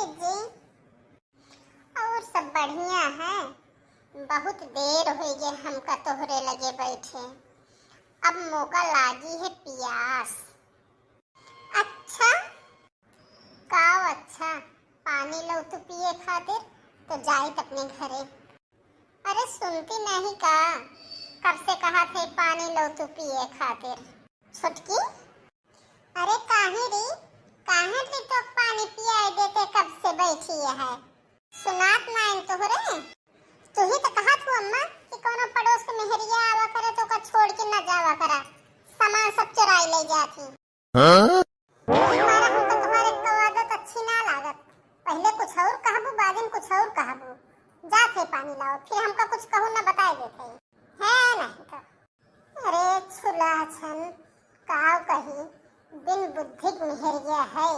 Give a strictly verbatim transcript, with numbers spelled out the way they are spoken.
जी, और सब बढ़िया है। बहुत देर होइ गए हमका तोहरे लगे बैठे, अब मौका लागी है पियास। अच्छा, काव अच्छा, पानी लौतू पिए खातिर, तो जाइत अपने घरे। अरे सुनती नहीं का, कब से कहा थे पानी लौतू पिए खातिर। छोटकी, अरे काहे रे, काहे रे तो पानी पियाए देते कब से बैठी है, सुनात नाइन तोहरे। तू ही तो कहा थू अम्मा कि कोनो पड़ोस के मेहरिया आवा करे तो ओका छोड़ के न जावा करा, सामान सब चुराई ले जाती। हाँ? तुम्हारा हमको तुम्हारे को आदत अच्छी ना लागत। पहले कुछ और कहबू, बाद में कुछ और कहबू। जा थे पानी लाओ, फिर हमका कुछ कहू ना बताए देते। है नहीं तो। अरे छुला छन, काव कही, बिन बुद्धि के मेहरिया है।